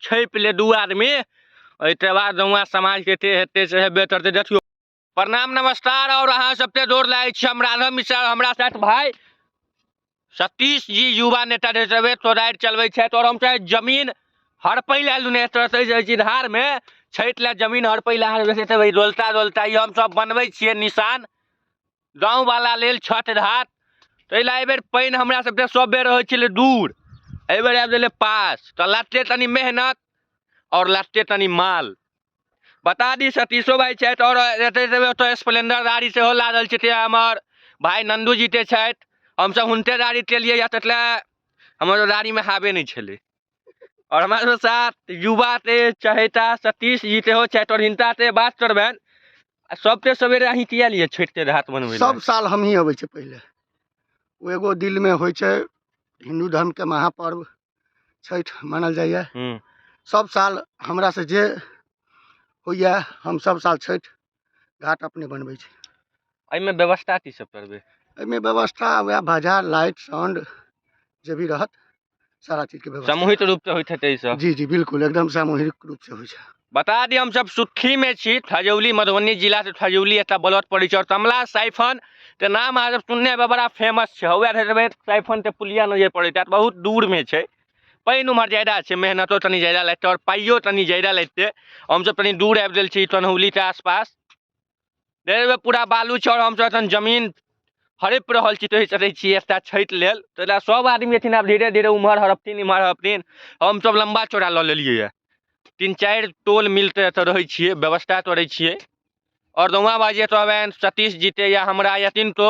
छापि ले दू आदमी, ओहिके बाद गौआँ समाजके एते हेतै से हेबे करतै। देखियौ, प्रणाम नमस्कार, और अहाँ सबके जोर लागै छी। हम राघव मिश्रा, हमरा साथ भाई सतीश जी युवा नेता देवे तोराइर चलबै छथि। और हम चाहे जमीन हड़पै लए आयल ने जाइ छी धारमे छठि लए जमीन हड़पै लए आयल, डोलता डोलता ई हमसब बनबै छियै निशान गाँववला लेल छठ घाट। ताहि लए एहिबेर पानि हमरा सबके सब बेर रहै छलै दूर, एहिबेर आबि गेलै पास, तऽ लगतै तनी मेहनत आओर लगतै तनी माल। बता दी सतीशो भाइ छथि आओर एतऽ ओतऽ स्प्लेंडर गाड़ी सेहो लागल छै, ते हमर भाय नन्दू जी ते छथि। हमसब हुनके गाड़ी केलियै या ततले हमर गाड़ीमे हावे नहि छलै। आओर हमरा सब साथ युवा ते चहेता सतीश जी सेहो छथि आओर हिनका से बात करबनि। आ सबके सवेरे अहीं किया लिए छठि के हाथ बनबै? सब साल हमही अबै छियै पहिले। ओ एगो दिलमे होइ छै, हिन्दू धर्मके महापर्व छठि मानल जाइए। सब साल हमरा से जे होइए, हम सब साल छठि घाट अपने बनबै छी। एहिमे व्यवस्था की सब करबै? एहिमे व्यवस्था वएह बाजा, लाइट, साउंड जे भी रहत, सारा चीजके व्यवस्था। सामूहिक रूप से होइत हेतै ई सब? जी जी, बिल्कुल, एकदम सामूहिक रूप से होइ छै। बता दी हमसब सुट्ठीमे छी, खजौली, मधुबनी जिलासँ खजौली एतऽ ब्लॉक पड़ै छै। और कमला साइफन के नाम अहाँ सब सुनने हेबै, बड़ा फेमस छै। हौवे हेबै साइफन के पुलिया नजर पड़ैत हैत, बहुत दूरमे छै। पानि उम्हर ज्यादा छै, मेहनतो तनी ज्यादा लगतै आओर पाइयो तनी ज्यादा लगतै। हमसब तनी दूर आबि गेल छी कन्हौलीके आसपास। देखबै पूरा बालू छै और हमसब एखन जमीन हड़पि रहल छी, तोहि सकै छी एकटा छठि लेल। ताहि लए सब आदमी एथिन आब धीरे धीरे, उम्हर हड़पथिन, इम्हर हड़पथिन। हमसब लम्बा चौड़ा लऽ लेलियै यऽ, 3-4 टोल मिलके एतऽ रहै छियै, व्यवस्था करै छियै। आओर दौआ बाजी एतऽ आबनि सतीश जीते या हमरा या किनको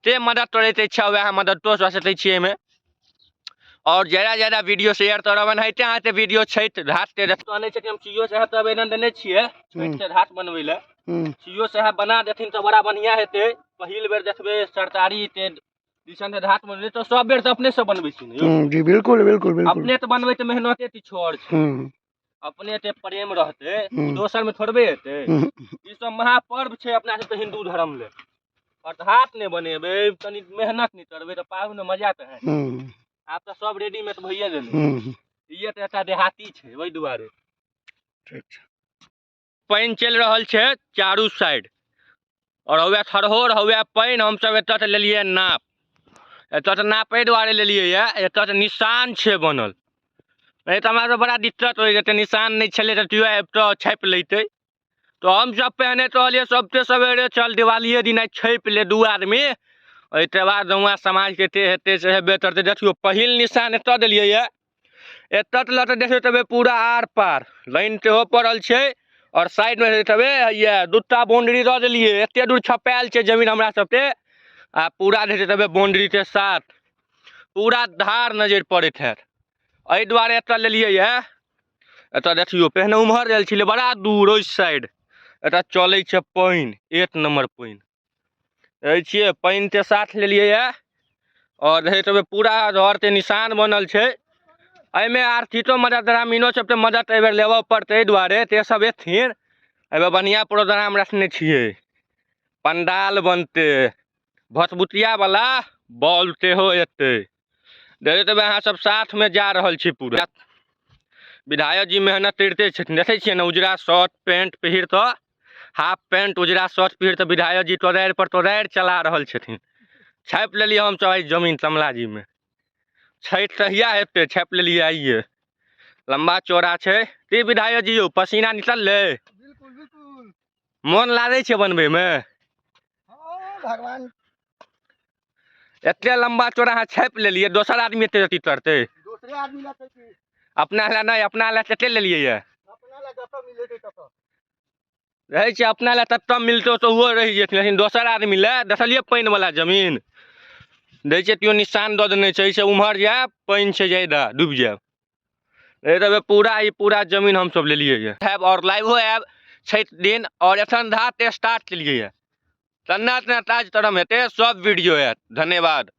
से मदद करैत इच्छा हुए, अहाँ मददो कऽ सकै छियै एहिमे। और ज्यादा ज्यादा वीडियो शेयर करब, एनाहिते अहाँके वीडियो छठि घाटके आनै छथिन। हम सीओ साहब तऽ आवेदन देने छियै छठिके घाट बनबै लए। सीओ साहब बना देथिन तऽ बड़ा बढ़िआँ हेतै। पहिल बेर देखबै सरकारी दिसन घाट बनबै, तऽ सब बेर तऽ अपने से बनबै छी ने यौ? जी बिल्कुल, बिल्कुल बिल्कुल। अपने तऽ बनबै तऽ मेहनते किछु आओर छै। अपने ते प्रेम रहतै, दोसर में थोड़बे हेतै। ई सब महापर्व छै अपना सबके हिन्दू धर्म ले। और हाथ नहि बनेबै, तनी मेहनत नहि करबै, तऽ पाबनि मे मजा तऽ है। आब तऽ सब रेडीमेड भइए गेलै। ई तऽ एकटा देहाती छै, ओहि दुआरे। ठीक छै। पानि चलि रहल छै चारू साइड और हौवे थरहोर हौवे पानि। हमसब एतऽ से लेलियै नाप, एतऽ से नाप एहि दुआरे लेलियै यऽ, एतऽ से निशान छै बनल, नहि तऽ हमरा सब बड़ा दिक्कत होइ जेतै। निशान नहि छलै तऽ केओ आबि कऽ छापि लैतै। तऽ हमसब पहिने कहलियै सबके सवेरे चल दिवालिये दिन आइ छापि ले दू आदमी, ओहिके बाद गौआँ समाजके एते हेतै से हेबे करतै। देखियौ, पहिल निशान एतऽ देलियै यऽ, एतऽ लऽ तऽ देखियौ तबे पूरा आर पार लाइन सेहो पड़ल छै। आओर साइडमे तबे हैया दूटा बाउंड्री दऽ देलियै, एते दूर छपायल छै जमीन हमरा सबके। आ पूरा जे छै तबे बाउंड्रीके साथ पूरा धार नजरि पड़ैत हैत, एहि दुआरे एतऽ लेलियै यऽ। एतऽ देखियौ, पहिने उम्हर गेल छलै बड़ा दूर ओहि साइड। एतऽ चलै छै पानि, एक नम्बर पानि रहै छियै। पानिके साथ लेलियै यऽ आओर रहै तबे पूरा घरके निशान बनल छै। एहिमे आर्थिको मदद, ग्रामीणो सबके मदद एहिबेर लेबऽ पड़तै, एहि दुआरे ते सब एथिन। एहिबेर बढ़िआँ प्रोग्राम रखने छियै, पंडाल बनतै, भसबुतियावला बॉल सेहो एतै। देखैत हेबै अहाँ सब, साथमे जा रहल छी पूरा। विधायक जी मेहनत करिते छथिन, देखै छियै ने, उजरा शर्ट पेंट पहिर कऽ, हाफ पेंट उजरा शर्ट पहिर कऽ विधायक जी तोदारि पर तोदारि चला रहल छथिन। छापि लेलियै हमसब आइ जमीन कमला जीमे। छठि कहिया हेतै, छापि लेलियै आइये। लम्बा चौड़ा छै। की विधायक जी यौ, पसीना निकललै? बिल्कुल बिल्कुल। मोन लागै छै बनबैमे? हँ, भगवान। एते लम्बा चौड़ा अहाँ छापि लेलियै, दोसर आदमी एते अथी करतै? दोसरे आदमी लए छै। अपना लए नहि, अपना लए कते लेलियै यऽ? अपना लए जतऽ मिलेतै ततऽ रहै छै। अपना लए ततऽ मिलतौ तऽ ओहो रहि जेथिन, लेकिन दोसर आदमी लए देखलियै पानिवला जमीन दै छै, केओ निशान दऽ देने छै, एहिसँ उम्हर जायब पानि छै ज्यादा, डूबि जायब। एहि पूरा ई पूरा जमीन हमसब लेलियै यऽ। आयब आओर लाइवो आयब छठि दिन। आओर एखन धात स्टार्ट केलियै यऽ, तन्ना तन्ना ताज तरम हेतै, सब वीडियो आयत। धन्यवाद।